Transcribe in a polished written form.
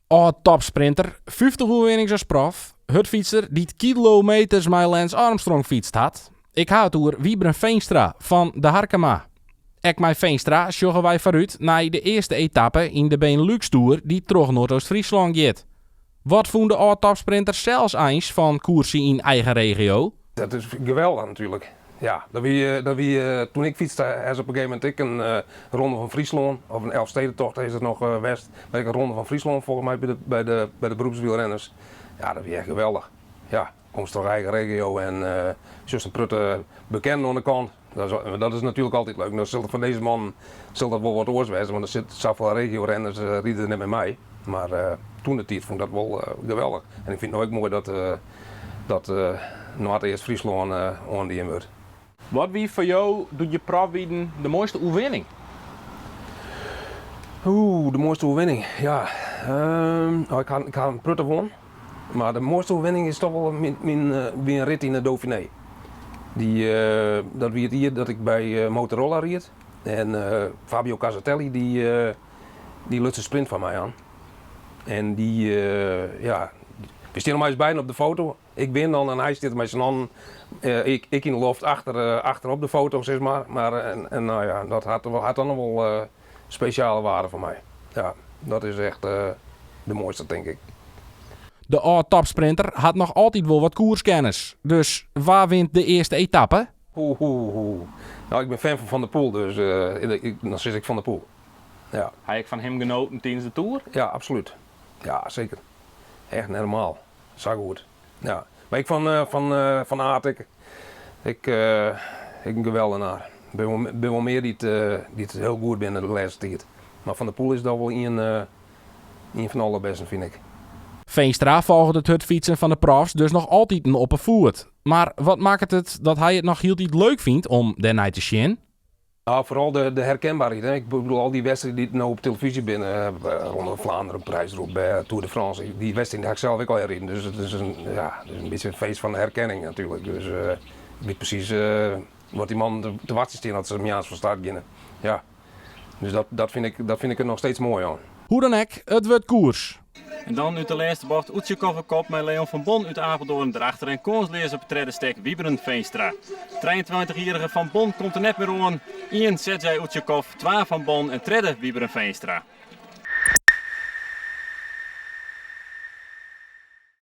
Âld-topsprinter, 50 oerwinnings as prof, hurdfytser dy't kilometers mei Lance Armstrong fytst hat. Ik ha it oer Wybren Veenstra fan De Harkema. Ek mei Veenstra sjogge wy foarút nei de earste etappe yn de Benelux Tour dy't troch Noardoost-Fryslân giet. Wat fûn de âld-topsprinter sels eins fan koerse yn eigen regio? Dat is geweldich natuerlik. Ja, dat wie, dat wie, toen ik fytste is op in gegeven momint ek in Ronde fan Fryslân, of in Elfstedentocht is it noch west, mar ek in Ronde fan Fryslân folgens my by de, by de, by de beroepswielrenners. Ja, dat wie echt geweldich. Ja, komst troch eigen regio en sjochst in protte bekenden oan de kant. Dat is, dat is natuerlik altyd leuk. No sil it foar dizze mannen sil dat wol wat oars wêze, want der sit safolle regiorenners ride der net mear mei. Mar toen de tiid fûn ik dat wol geweldich. En ik fyn it no ek moai dat dat Noardeast-Fryslân oandien wurdt. Wat wie foar jo doe't je prof wienen de moaiste oerwinning? Oeh, de moaiste oerwinning, ja. No, ik ha, ik ha in protte wûn, mar de moaiste oerwinning is toch wol myn, myn, wie in rit yn de Dauphiné. Dy, dat wie it jier dat ik by Motorola ried en Fabio Casartelli dy, dy luts de sprint foar my oan. En dy, ja, we steane mei ús beiden op de foto. Ik win dan en hy stiet mei syn hannen, ik, ik yn de loft achter, achter op de foto, sis mar. Mar en, en nou ja, dat hat, hat dan noch wol spesjale waarde foar my. Ja, dat is echt de moaiste, tink ik. De âld-topsprinter hat noch altyd wol wat koerskennis. Dus wa wint de earste etappe? Oeh, oeh, oeh. Nou, ik bin fan fan Van der Poel, dus ik, dan sis ik Van der Poel. Ja. Ha je ek fan him genoten tidens de toer? Ja, absolút. Ja, seker. Echt net normaal. Sa goed. Ja. Mar ek fan, fan, Van Aert ek. Ek, ek in geweldenaar. Der binne wol, binne wol mear dy't, dy't hiel goed binne de lêste tiid. Mar Van der Poel is dochs wol ien, ien fan de alderbêsten, fyn ik. Veenstra folget it hurdfytsen fan de profs dus noch altiten op 'e foet. Mar wat makket it dat hy it noch hieltyd leuk fynt om dêrnei te sjen? Nou, foaral de herkenbaarheid. Hè. Ik bedoel, al dy wedstriden dy't no op telefyzje binne, Ronde van Vlaanderen, Parijs-Roubaix, Tour de France, dy wedstriden ha ik sels ek al riden. Dus it is in, ja, it is in bytsje in feest fan de herkenning natuerlik. Dus ik wit presys wat dy mannen te wachtsjen stean as se moarns fan start geane. Ja. Dus dat, dat, fyn ik, dat fyn ik der noch steeds moai oan. Hoe dan ek, it wurdt koers. En dan út de lêste bocht Oetsjekov op kop mei Leon van Bon út Apeldoorn derachter en kânsleas op it tredde stek Wybren Veenstra. 23-jierrige Van Bon komt der net mear oan. Ien Sergej Oetsjekov, twa Van Bon en tredde Wybren Veenstra.